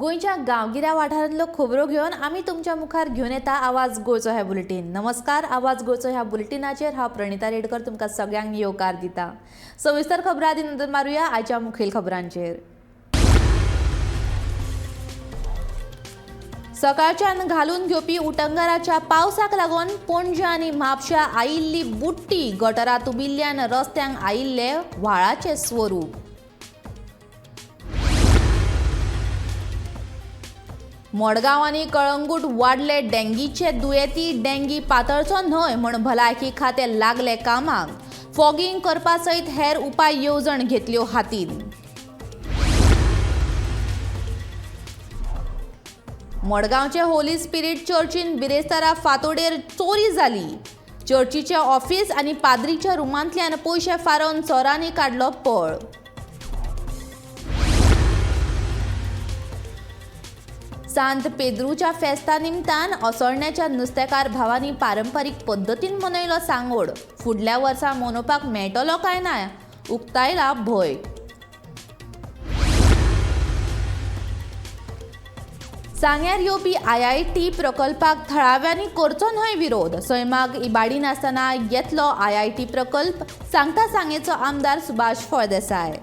गोंयच्या गांवगिऱ्या वाठारांतल्यो खबरो घेवन आमी तुमच्या मुखार घेवन येता आवाज गोंयचो ह्या बुलेटीन. नमस्कार, आवाज गोंयचो ह्या बुलेटिनाचेर हांव प्रणिता रेडकर तुमकां सगळ्यांक येवकार दिता. सविस्तर खबरां आदी नदर मारुया आयच्या मुखेल खबरांचेर. सकाळच्यान घालून घेवपी उटंगाराच्या पावसाक लागून पणजे आनी म्हापशा आयिल्ली बुट्टी गटरां तुबिल्ल्यान रस्त्यांक आयिल्ले व्हाळाचें स्वरूप. मडगांव आनी कळंगूट वाडले डेंगीचे दुयेंती, डेंगी पातळचो न्हय म्हूण भलायकी खातें लागले कामाक. फॉगिंग करपा सयत हेर उपाय येवजण घेतल्यो हातीन. मडगांवचे होली स्पिरीट चर्चीन बिरेस्तारा फांतोडेर चोरी जाली. चर्चीचें ऑफिस आनी पाद्रीच्या रुमांतल्यान पयशे फारोवन चोरांनी काडलो पळ. सांत पेद्रूच्या फेस्ता निमतान असोळण्याच्या नुस्तेकार भावांनी पारंपारीक पद्दतीन मनयलो सांगोड. फुडल्या वर्सा मनोवपाक मेळटलो काय ना उक्तायला भंय. सांग्यार येवपी IIT प्रकल्पाक थळाव्यांनी करचो न्हय विरोध. सैमाक इबाडी नासतना येतलो IIT प्रकल्प, सांगता सांगेचो आमदार सुभाष फळदेसाय.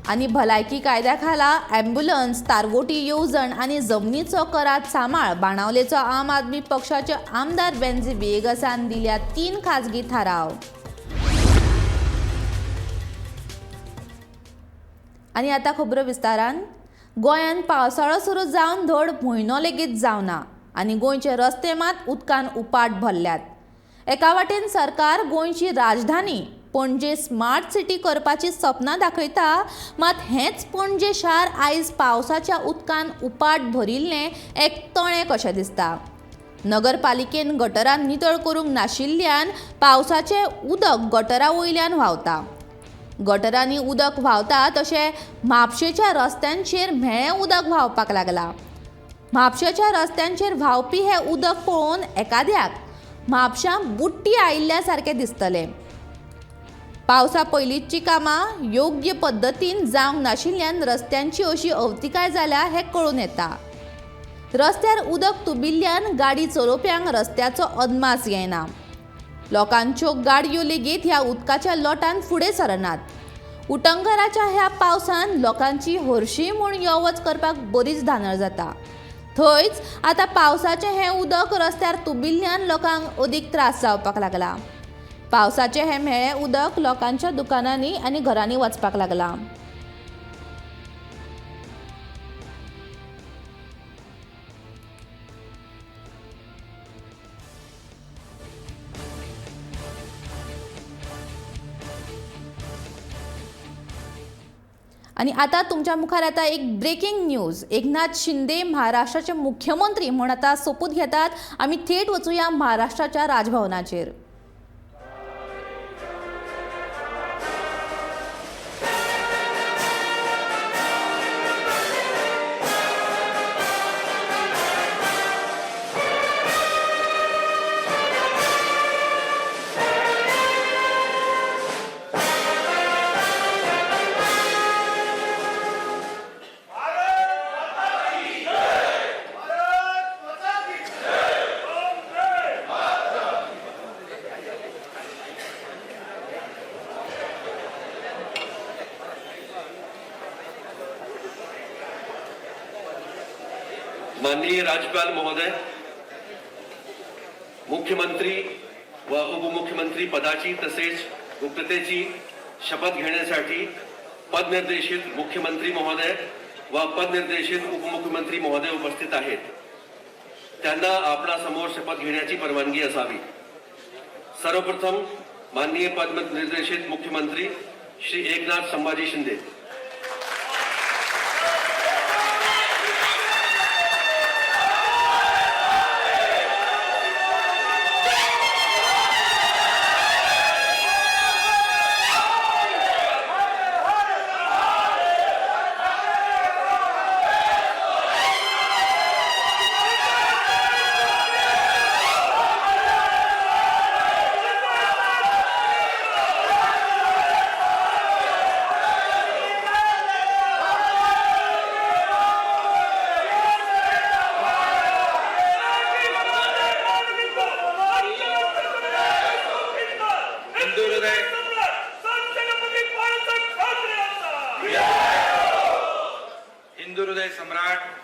आनी भलायकी कायद्या खाला ॲम्ब्युलन्स तारगोटी येवजण आनी जमनीचो करात सांबाळ बाणावलेचो आम आदमी पक्षाचे आमदार वेन्झी व्हिएगसान दिल्या 3 खाजगी थाराव. आनी आतां खबरो विस्तारान. गोंयांत पावसाळो सुरू जावन धड म्हयनो लेगीत जावना आनी गोंयचे रस्ते मात उदकान उपाट भरल्यात. एका वाटेन सरकार गोंयची राजधानी पणजे स्मार्ट सिटी करपाची सपनां दाखयता, मात हेंच पणजे शार आयज पावसाच्या उदकान उपाट भरिल्लें एक तळें कशें दिसता. नगरपालिकेन गटरां नितळ करूंक नाशिल्ल्यान पावसाचें उदक गटरा वयल्यान व्हांवता. गटरांनी उदक व्हांवता तशें म्हापशेच्या रस्त्यांचेर म्हेळें उदक व्हांवपाक लागलां. म्हापशेच्या रस्त्यांचेर व्हांवपी हें उदक पळोवन एकाद्याक म्हापशां बुट्टी आयिल्ल्या सारकें दिसतलें. पावसा पयलींची कामां योग्य पद्दतीन जावंक नाशिल्ल्यान रस्त्यांची अशी अवतिकाय जाल्या हें कळून येता. रस्त्यार उदक तुबिल्ल्यान गाडी चलोवप्यांक रस्त्याचो अदमास येना. लोकांच्यो गाडयो लेगीत ह्या उदकाच्या लोटान फुडें सरनात. उटंगाराच्या ह्या पावसान लोकांची हरशीं म्हूण यो वच करपाक बरीच धानळ जाता. थंयच आतां पावसाचें हें उदक रस्त्यार तुबिल्ल्यान लोकांक अदीक त्रास जावपाक लागला. पावसाचें हें म्हेळें उदक लोकांच्या दुकानांनी आनी घरांनी वचपाक लागलां. आनी आतां तुमच्या मुखार आता एक ब्रेकिंग न्यूज. एकनाथ शिंदे महाराष्ट्राचे मुख्यमंत्री म्हूण आतां सोपूत घेतात. आमी थेट वचुया महाराष्ट्राच्या राजभवनाचेर. माननीय राज्यपाल महोदय, मुख्यमंत्री व उपमुख्यमंत्री पदाची तसेच गुप्ततेची शपथ घेण्यासाठी पदनिर्देशित मुख्यमंत्री महोदय व पदनिर्देशित उपमुख्यमंत्री महोदय उपस्थित आहेत. त्यांना आपणासमोर शपथ घेण्याची परवानगी असावी. सर्वप्रथम माननीय पदनिर्देशित मुख्यमंत्री श्री एकनाथ संभाजी शिंदे.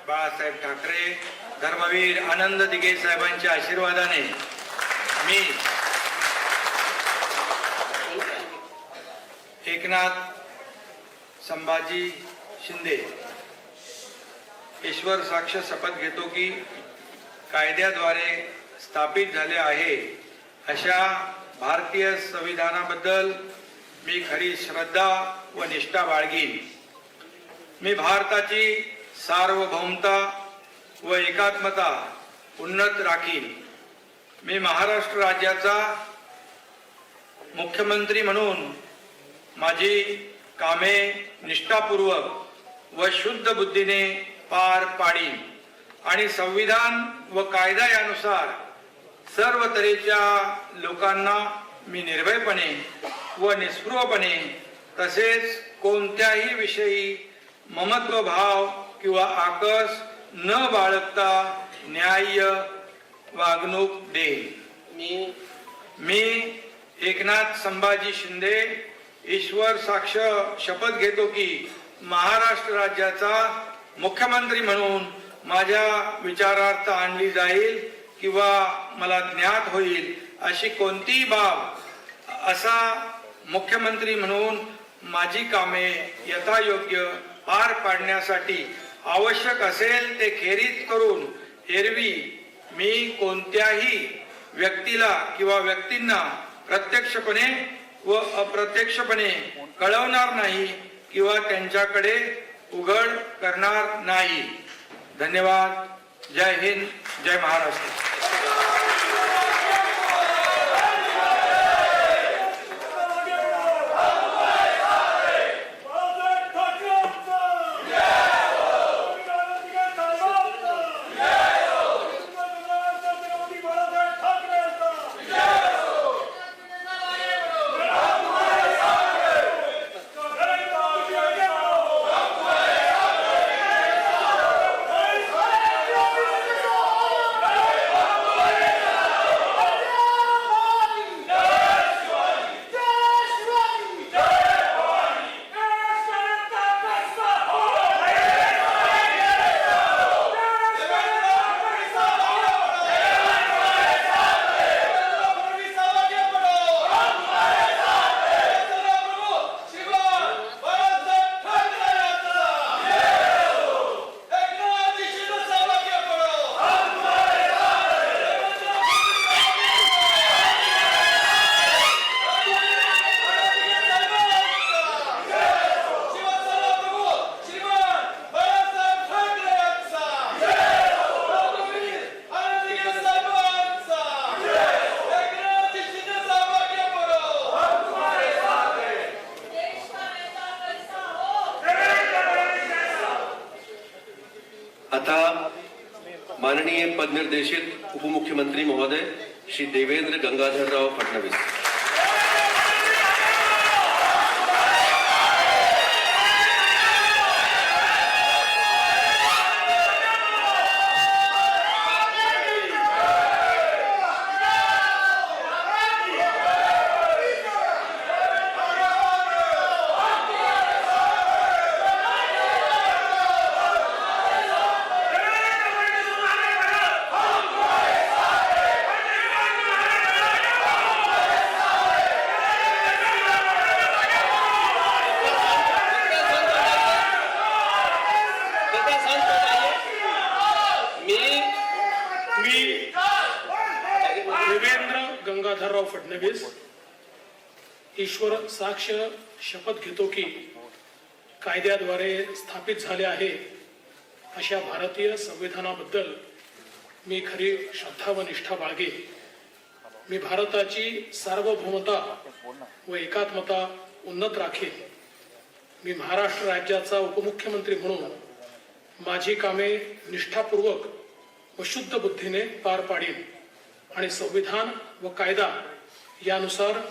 बाळासाहेब ठाकरे, धर्मवीर आनंद दिघे साहेबांच्या आशीर्वादाने मी एकनाथ संभाजी शिंदे ईश्वर साक्ष शपथ घेतो की कायद्याद्वारे स्थापित झाले आहे अशा भारतीय संविधानाबद्दल मी खरी श्रद्धा व निष्ठा बाळगीन. मी भारताची सार्वभौमता व एकात्मता उन्नत राखीन. मी महाराष्ट्र राज्याचा मुख्यमंत्री म्हणून माझी कामे निष्ठापूर्वक व शुद्ध बुद्धीने पार पाडीन आणि संविधान व कायदा यानुसार सर्व तऱ्हेच्या लोकांना मी निर्भयपणे व निस्पृहपणे तसेच कोणत्याही विषयी ममत्व भाव किंवा आकस न बाळगता न्याय्य वागणूक देईन. मी मी एकनाथ संभाजी शिंदे ईश्वर साक्ष शपथ घेतो की महाराष्ट्र राज्याचा मुख्यमंत्री म्हणून माझ्या विचारार्थ आणली जाईल किंवा मला ज्ञात होईल अशी कोणतीही बाब असा मुख्यमंत्री म्हणून माझी कामे यथायोग्य पार पाडण्यासाठी आवश्यक असेल ते खेरीत करून एरवी मी कोणत्याही व्यक्तीला किंवा व्यक्तींना प्रत्यक्षपणे व अप्रत्यक्षपणे कळवणार नाही किंवा त्यांच्याकडे उघड करणार नाही. धन्यवाद. जय हिंद, जय महाराष्ट्र. बाळासाहेब ठाकरेंचा छत्रपती बाळासाहेब ठाकरेंचा. आता माननीय पदनिर्देशित उपमुख्यमंत्री महोदय श्री देवेंद्र गंगाधरराव फडणवीस. कृपया शांत हो जाइए. मी मी देवेंद्र गंगाधरराव फडणवीस ईश्वर साक्ष शपथ घेतो की कायद्याद्वारे स्थापित झाले आहे अशा भारतीय संविधानाबद्दल मी खरी श्रद्धा व निष्ठा बाळगेन. मी भारताची सार्वभौमता व एकात्मता उन्नत राखेन. मी महाराष्ट्र राज्याचा उपमुख्यमंत्री म्हणून माझी कामे निष्ठापूर्वक व शुद्ध बुद्धीने पार पाडीन आणि संविधान व कायदा यानुसार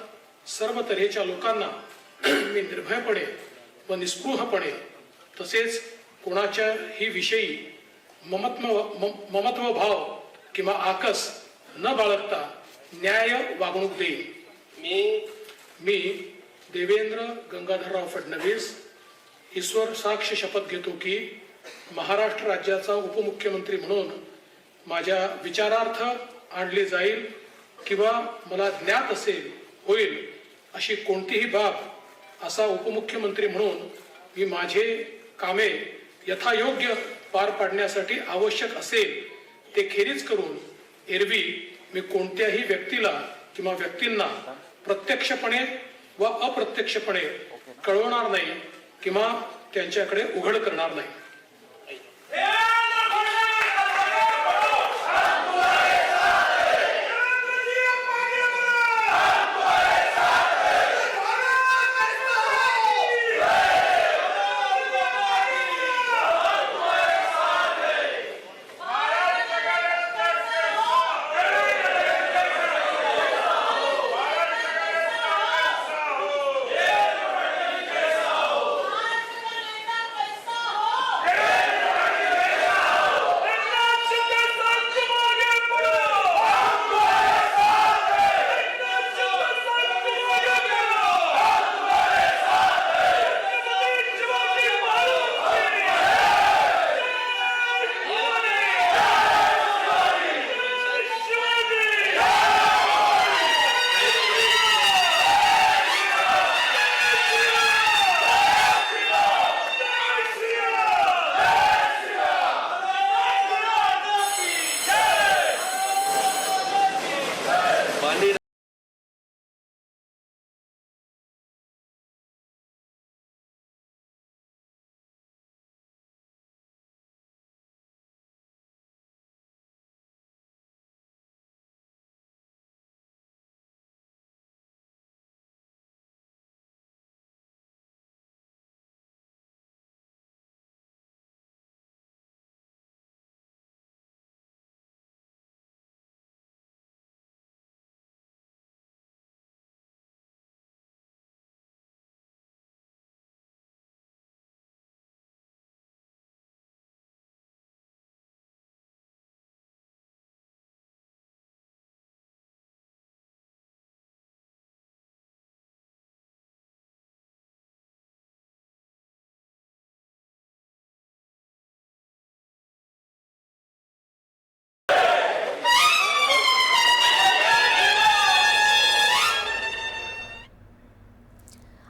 सर्व तऱ्हेच्या लोकांना मी निर्भयपणे व निस्पृहपणे तसेच कोणाच्याही विषयी ममत्व भाव किंवा आकस न बाळगता न्याय वागणूक देईन. मी मी देवेंद्र गंगाधरराव फडणवीस ईश्वर साक्ष शपथ घेतो की महाराष्ट्र राज्याचा उपमुख्यमंत्री म्हणून माझ्या विचारार्थ आणली जाईल किंवा मला ज्ञात असेल होईल अशी कोणतीही बाब असा उपमुख्यमंत्री म्हणून मी माझे कामे यथायोग्य पार पाडण्यासाठी आवश्यक असेल ते खेरीज करून एरवी मी कोणत्याही व्यक्तीला किंवा व्यक्तींना प्रत्यक्षपणे व अप्रत्यक्षपणे कळवणार नाही किंवा त्यांच्याकडे उघड करणार नाही. एकनाथ शिंदे साहेब तुम आगे बढ़ो. एकनाथ शिंदे साहेब तुम आगे बढ़ो. छत्रपती शिवाजी महाराज की जय. शिवाजी. जय श्रीराम. माननीय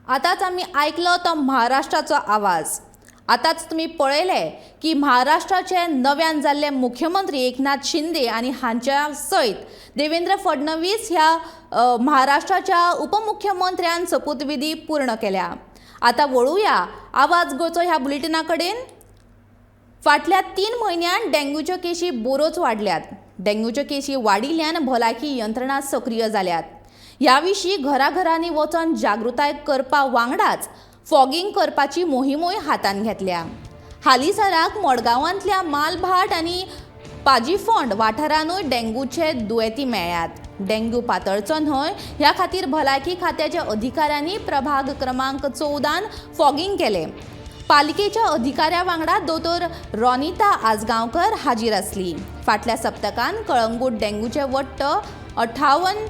आतांच आमी आयकलो तो महाराष्ट्राचो आवाज. आतांच तुमी पळयलें की महाराष्ट्राचे नव्यान जाल्ले मुख्यमंत्री एकनाथ शिंदे आनी हांच्या सयत देवेंद्र फडणवीस ह्या महाराष्ट्राच्या उपमुख्यमंत्र्यान सोपूतविधी पूर्ण केल्या. आतां वळुया आवाज गोंयचो ह्या बुलेटिना कडेन. फाटल्या 3 म्हयन्यांत डेंग्यूच्यो केशी बऱ्योच वाडल्यात. डेंग्यूच्यो केशी वाडिल्ल्यान भलायकी यंत्रणा सक्रीय जाल्यात. ह्या विशीं घराघरांनी वचून जागृताय करपा वांगडाच फॉगिंग करपाची मोहिमूय हातांत घेतल्या. हालींसराक मडगांवांतल्या मालभाट आनी पाजीफोंड वाठारानूय डेंग्यूचे दुयेंती मेळ्ळ्यात. डेंग्यू पातळचो न्हय ह्या खातीर भलायकी खात्याच्या अधिकाऱ्यांनी प्रभाग क्रमांक 14 फॉगिंग केलें. पालिकेच्या अधिकाऱ्या वांगडा दोतोर रोनिता आजगांवकर हाजीर आसली. फाटल्या सप्तकान कळंगूट डेंग्यूचे वट्ट 58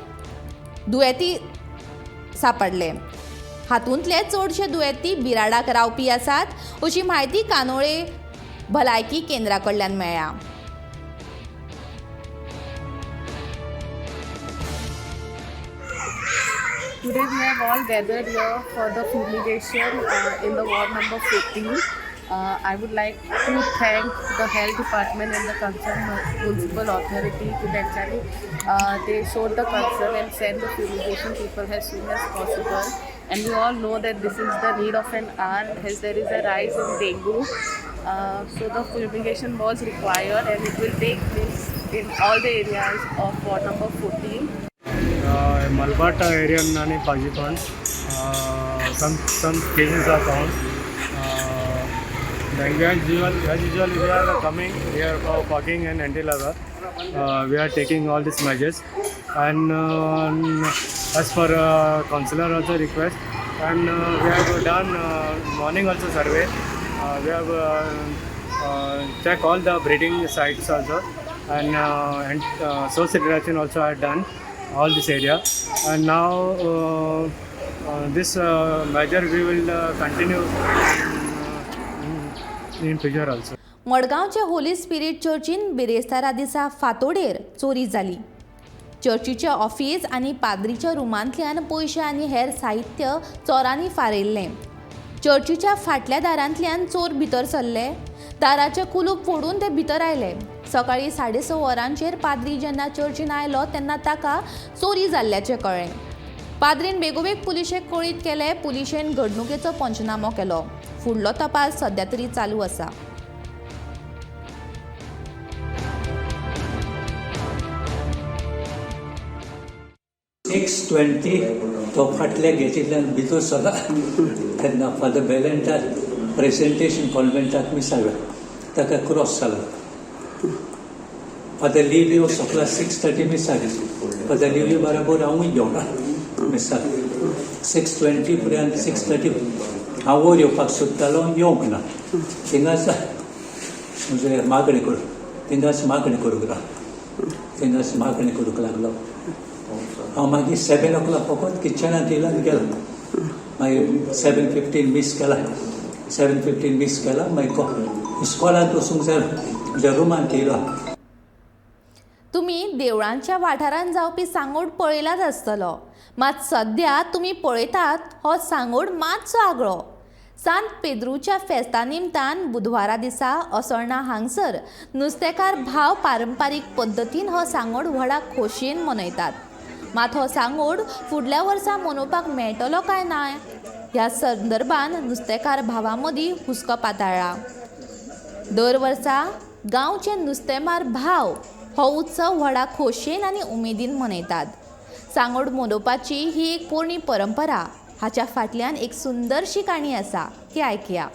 दुयेंती सापडले. हातूंतले चडशे दुयेंती बिराडाक रावपी आसात अशी म्हायती कानोळे भलायकी केंद्रा कडल्यान मेळ्ळ्या. Today we have all gathered here for the fumigation in the ward number 14. I would like to thank the health department and the concerned municipal authority to actually they showed the concern and sent the fumigation people as soon as possible. And we all know that this is the need of an hour as there is a rise in dengue. So the fumigation was required and it will take place in all the areas of ward number 14. Malbhat area and Pajipond, some cases are found. Dengue as usual we are coming here for fogging and anti-larva. We are taking all these measures, and as for councillor also request, and we have done morning also survey. We have check all the breeding sites also, and source interaction also are done all this area. And now this measure we will continue in future also. मडगांवचे Holy spirit चर्चीन बिरेस्तारा दिसा फांतोडेर चोरी जाली. चर्चीचें office आनी पाद्रीच्या रुमांतल्यान पयशे आनी हेर साहित्य चोरांनी फारयल्लें. चर्चीच्या फाटल्या दारांतल्यान चोर भितर सरले. दाराचें कुलूप फोडून ते भितर आयले. सकाळीं 6:30 वरांचेर पाद्री जेन्ना चर्चीन आयलो तेन्ना ताका चोरी जाल्ल्याचें कळ्ळें. पाद्रीन बेगोबेग पुलिशेक कळीत केलें. पुलिशेन घडणुकेचो पंचनामो केलो. फुडलो तपास सद्या तरी चालू आसा. सिक्स 20 तो फाटल्या गेटींतल्यान भितर सरला तेन्ना फादर बेलेंटाक प्रेजेंटेशन कॉन्वेंटाक मिसाक ताका क्रॉस जाला. फादर लिवियो सकला 6:30 मिसाक, फादर लिवियो बराबर हांवूय घेवना मिसाक. 6:20 पर्यंत 6:30 हांव वयर येवपाक सोदतालो, येवंक ना. थिंगाच म्हणजे मागणी करूं, थिंगाच मागणी करूंक लागलो, थिंगाच मागणी करूंक लागलो. हांव मागीर 7 o'clock फकत किचनांत येयलो आनी गेलो. मागीर 7:15 मीस केला, 7:15 मीस केला. मागीर इस्कॉलांत वचूंक जाय म्हज्या रुमांत येयलो. तुमी देवळांच्या वाठारांत जावपी सांगोड पळयलाच आसतलो, मात सद्या तुमी पळयतात हो सांगोड मातसो आगळो. सांत पेद्रूच्या फेस्ता निमतान बुधवारा दिसा असोळणा हांगसर नुस्तेकार भाव पारंपारीक पद्दतीन हो सांगोड व्हडा खोशयेन मनयतात. मात हो सांगोड फुडल्या वर्सा मनोवपाक मेळटलो काय ना ह्या संदर्भान नुस्तेकार भावां मदीं हुस्को पातळ्ळा. दर वर्सा गांवचे नुस्तेमार भाव हो उत्सव व्हडा खोशयेन आनी उमेदीन मनयतात. सांगोड मनोवपाची ही एक पोरणी परंपरा. हाच्या फाटल्यान एक सुंदरशी काणी आसा, ती आयकया.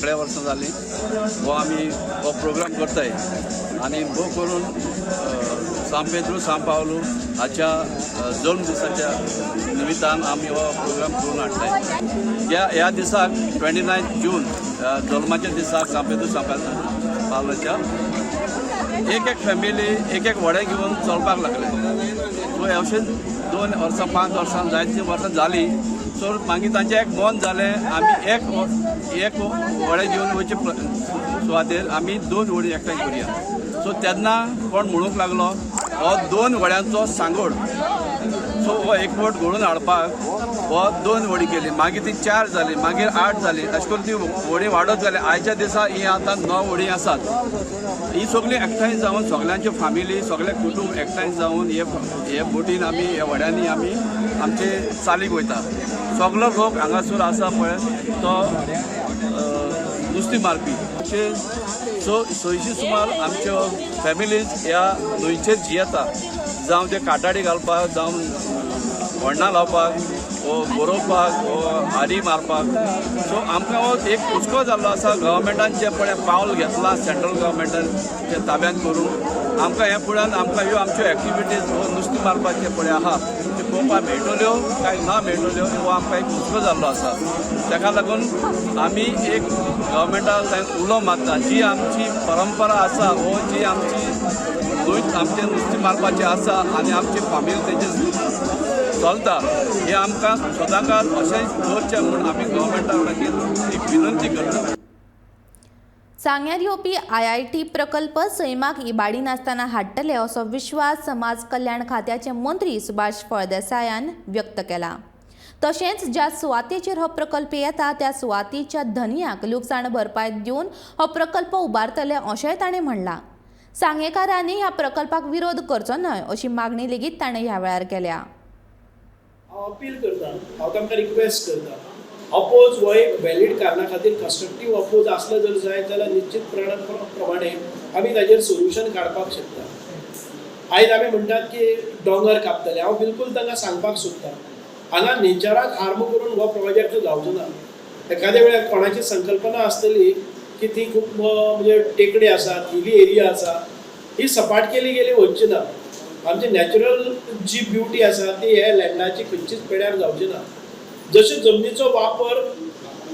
सगळ्या वर्सां जालीं हो आमी हो प्रोग्राम करताय आनी भोव करून सांत पेद्रू सांत पावलू हाच्या जल्म दिसाच्या निमित्तान आमी हो प्रोग्राम करून हाडटाय. ह्या दिसाक 29 जून जल्माच्या दिसाक सांत पेद्रू सांत पावलाच्या एक एक फॅमिली एक एक व्हडें घेवन चलपाक लागले. सो हे अशें 2 वर्सां 5 वर्सां जायतीं वर्सां जालीं. सो मागीर तांचें एक मन जालें आमी एक एक व्हडें घेवन वयचे सुवातेर आमी 2 व्हडीं एकठांय करुया. सो तेन्ना कोण म्हणूंक लागलो हो 2 व्हड्यांचो सांगोड. सो हो एकवट घडोवन हाडपाक हो 2 व्हडीं केली, मागीर ती 4 जाली, मागीर 8 जाली, अशें करून ती व्हडीं वाडत जाली. आयच्या दिसा ही आतां 9 व्हडीं आसात. ही सगळीं एकठांय जावन सगळ्यांच्यो फामिली सगळे कुटूंब एकठांय जावन हे बोटीन आमी ह्या व्हड्यांनी आमी आमचे चालीक वयता. सगलो लोक हांगासर आसा पळय तो नुस्तीं मारपी. अशें 600 सुमार आमच्यो फॅमिलीज ह्या न्हंयचेर जियेता, जावं ते काटाडी घालपाक, जावं होण्णां लावपाक, वो गोरोवपाक, वो हारी मारपाक. सो आमकां हो एक हुस्को जाल्लो आसा. गव्हर्मेंटान जें पळय पावल घेतलां सेंट्रल गव्हर्मेंटान तें ताब्यांत करून आमकां ह्या फुड्यान आमकां ह्यो आमच्यो एक्टिविटीज हो नुस्तें मारपाचें पळय आहा त्यो पळोवपाक मेळटल्यो काय ना मेळटल्यो हो आमकां एक हुस्को जाल्लो आसा. ताका लागून आमी एक गव्हर्मेंटा उलो मारता, जी आमची परंपरा आसा वो जी आमची न्हंय आमचें नुस्तें मारपाचें आसा आनी आमची फामील तेजेर चलता, हे आमकां सदांकाळ अशें दवरचें म्हूण आमी गव्हर्मेंटा लागीं एक विनंती करता. सांग्यार येवपी IIT प्रकल्प सैमाक इबाडी नासतना हाडटले असो विश्वास समाज कल्याण खात्याचे मंत्री सुभाष फळदेसायान व्यक्त केला. तशेंच ज्या सुवातेचेर हो प्रकल्प येता त्या सुवातेच्या धनयाक लुकसाण भरपाय दिवन हो प्रकल्प उबारतले अशेंय ताणें म्हणलां. सांगेकारांनी ह्या प्रकल्पाक विरोध करचो न्हय अशी मागणी लेगीत ताणें ह्या वेळार केल्या. हांव अपील करता, हांव तांकां रिक्वेस्ट करता, अपोज हो एक व्हॅलीड कारणा खातीर कन्स्ट्रक्टीव अपोज आसलो जर जायत जाल्यार निश्चीत प्रमाणे आमी ताजेर सोल्युशन काडपाक शकता. आयज आमी म्हणटात की दोंगर कापतले, हांव बिलकूल तांकां सांगपाक सोदता हांगा नेचराक हार्म करून हो प्रोजेक्ट जावचो ना. एखाद्या वेळार कोणाची संकल्पना आसतली की ती खूब म्हणजे टेकडी आसात, हिली एरिया आसा, ही सपाट केली गेली वचची ना. आमची नॅचरल जी ब्युटी आसा ती ह्या लँडाची खंयचीच पेड्यार जावची ना. जशें जमनीचो वापर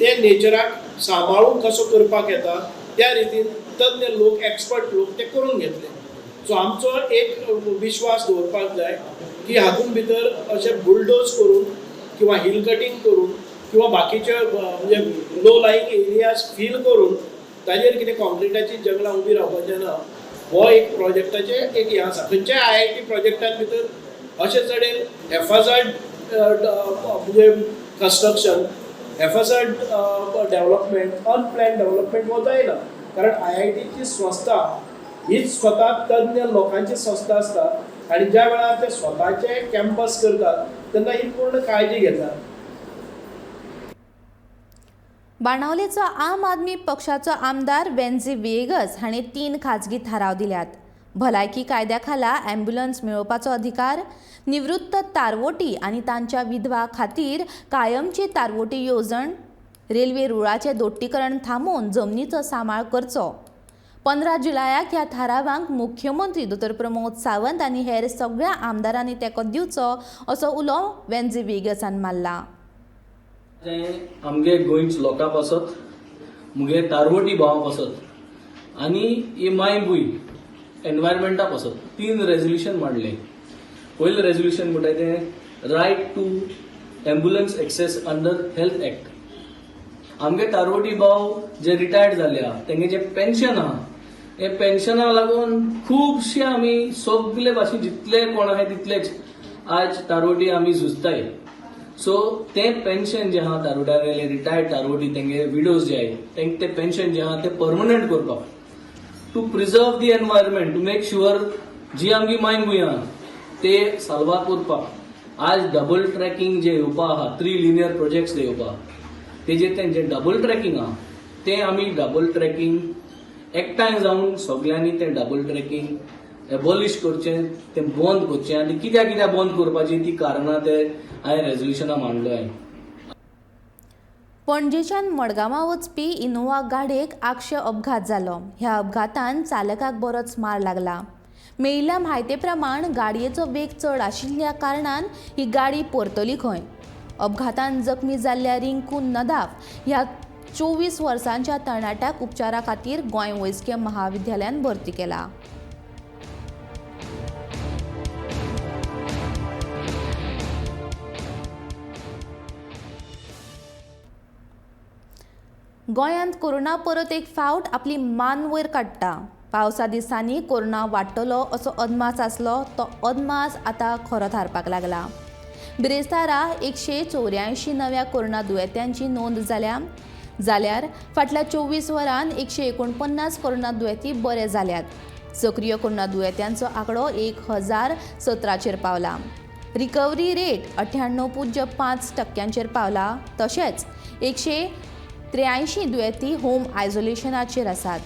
ते नेचराक सांबाळून कसो करपाक येता त्या रितीन तज्ञ लोक, एक्सपर्ट लोक ते करून घेतले. सो आमचो एक विश्वास दवरपाक जाय की हातूंत भितर अशें बुलडोज करून किंवा हिल कटींग करून किंवा बाकीचे म्हणजे लो लाईंग एरियाज फील करून ताजेर कितें कॉन्क्रिटाची जंगलां उबी रावपाचें ना. हो एक प्रोजेक्टाचें एक हें आसा. खंयच्याय IIT प्रोजेक्टान भितर अशें चडेन हेफाजार्ड म्हणजे कन्स्ट्रक्शन, हेफाजार्ड डेव्हलपमेंट, अनप्लॅन डेव्हलपमेंट हो जायना. कारण IITची संस्था हीच स्वता तज्ञ लोकांची संस्था आसता आनी ज्या वेळार ते स्वताचे कॅम्पस करतात तेन्ना ही पूर्ण काळजी घेतात. बाणावलेचो आम आदमी पक्षाचो आमदार वेन्झी व्हिएगस हांणी 3 खाजगी थाराव दिल्यात. भलायकी कायद्या खाला ॲम्ब्युलन्स मेळोवपाचो अधिकार, निवृत्त तारवोटी आनी तांच्या विधवा खातीर कायमची तारवोटी येवजण, रेल्वे रुळाचें दोट्टीकरण थांबोवन जमनीचो सांबाळ करचो. 15 जुलयाक ह्या थारावांक मुख्यमंत्री दोतोर प्रमोद सावंत आनी हेर सगळ्या आमदारांनी तेंको दिवचो असो उलो वेन्झी व्हिएगसान मारला. आमगे गोंयच लोकां पासत, मुगे तारवटी भावां पासत आनी ही मायभूंय एनवायरमेंटा पासत 3 रेजोल्युशन मांडलें. पयलें रेजोल्युशन म्हणटा तें right to ambulance access under health act. आमगे तारवटी भाव जे रिटायर्ड जाल्या तेंगे जे पेन्शन आहा हे पेन्शना लागून खुबशे आमी सगले भाशेन जितले कोण आहाय तितलेच आज तारवटी आमी झुजताय. सो तें पेन्शन जें आहा तारवट्यागेले रिटायर्ड तारवटी तेंगे विडोज जे आहाय तेंक तें पेन्शन जें आहा तें परमनंट करपाक, to preserve the environment, to make sure जी आमगी मायभूंय आहा ते साल्वार करपाक. आज डबल ट्रॅकिंग जे येवपा आहा, 3 लिनियर प्रोजेक्ट्स जे येवपा तेजेर तेंचे डबल ट्रॅकिंग आहा तें आमी डबल ट्रॅकिंग एकठांय जावन सगल्यांनी तें डबल ट्रॅकिंग एबॉलिश करचें, तें बंद करचें आनी कित्याक कित्याक बंद करपाची ती कारणां ते हांवें रेजोल्युशनां मांडलो हांवें. पणजेच्यान मडगांवां वचपी इनोव्हा गाडयेक आगशे अपघात जालो. ह्या अपघातान चालकाक बरोच मार लागला. मेळिल्ल्या म्हायते प्रमाण गाडयेचो वेग चड आशिल्ल्या कारणान ही गाडी परतली खंय. अपघातान जखमी जाल्ल्या रिंकू नदाफ ह्या 24 वर्सांच्या तरणाट्याक उपचारा खातीर गोंय वैजकीय महाविद्यालयांत भरती केला. गोंयांत कोरोना परत एक फावट आपली मान वयर काडटा. पावसा दिसांनी कोरोना वाडटलो असो अदमास आसलो तो अदमास आतां खरो थारपाक लागला. बिरेस्तारा 184 नव्या कोरोना दुयेंत्यांची नोंद जाल्या, जाल्यार फाटल्या 24 वरांत 149 कोरोना दुयेंती बरे जाल्यात. सक्रीय कोरोना दुयेंत्यांचो आंकडो 1017चेर पावला. रिकवरी रेट 98.5% पावला. तशेंच 183 दुयेंती होम आयसोलेशनाचेर आसात.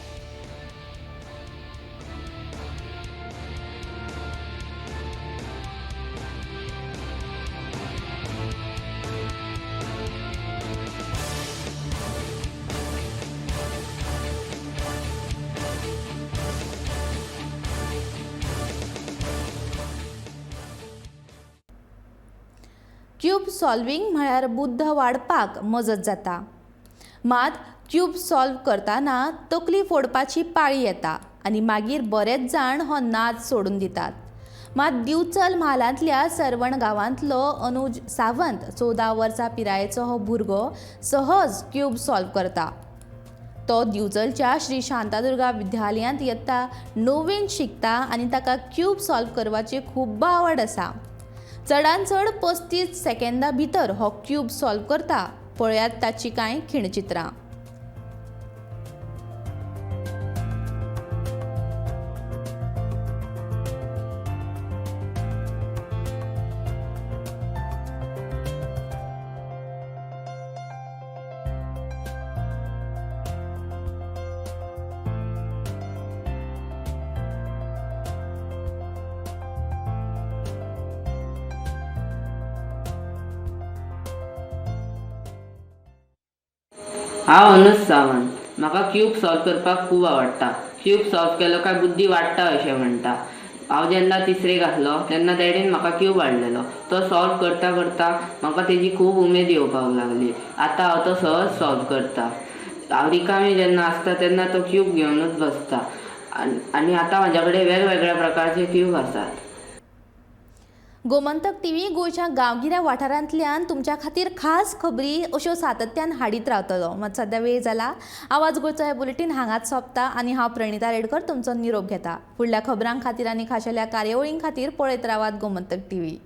क्यूब सॉल्वींग म्हळ्यार बुद्ध वाडपाक मजत जाता. मात क्यूब सॉल्व करतना तकली फोडपाची पाळी येता आनी मागीर बरेच जाण हो नाच सोडून दितात. मात दिवचल म्हालांतल्या सरवण गांवांतलो अनुज सावंत 14 वर्सां पिरायेचो हो भुरगो सहज क्यूब सॉल्व करता. तो दिवचलच्या श्री शांतादुर्गा विद्यालयांत यत्ता 9वींत शिकता आनी ताका क्यूब सॉल्व करपाची खूब्ब आवड आसा. चडान चड 35 सेकंदां भितर हो क्यूब सॉल्व करता. पळयात ताची कांय खिणचित्रां. हांव अनुज सावंत. म्हाका क्यूब सॉल्व करपाक खूब आवडटा. क्यूब सॉल्व केलो काय बुद्धी वाडटा अशें म्हणटा. हांव जेन्ना तिसरेक आसलो तेन्ना डॅडीन म्हाका क्यूब हाडलेलो. तो सॉल्व करता करता म्हाका तेजी खूब उमेद येवपाक लागली. आतां हांव तो सहज सॉल्व करता. हांव रिकामी जेन्ना आसता तेन्ना तो क्यूब घेवनूच बसता आनी आतां म्हाज्या कडेन वेगवेगळ्या प्रकारचे क्यूब आसात. गोमंतक टीव्ही गोंयच्या गांवगिऱ्या वाठारांतल्यान तुमच्या खातीर खास खबरी अश्यो सातत्यान हाडीत रावतलो. मात सद्या वेळ जाला. आवाज गोंयचो हे बुलेटीन हांगाच सोंपता आनी हांव प्रणिता रेडकर तुमचो निरोप घेता. फुडल्या खबरां खातीर आनी खाशेल्या कार्यावळीं खातीर पळयत रावात गोमंतक टीव्ही.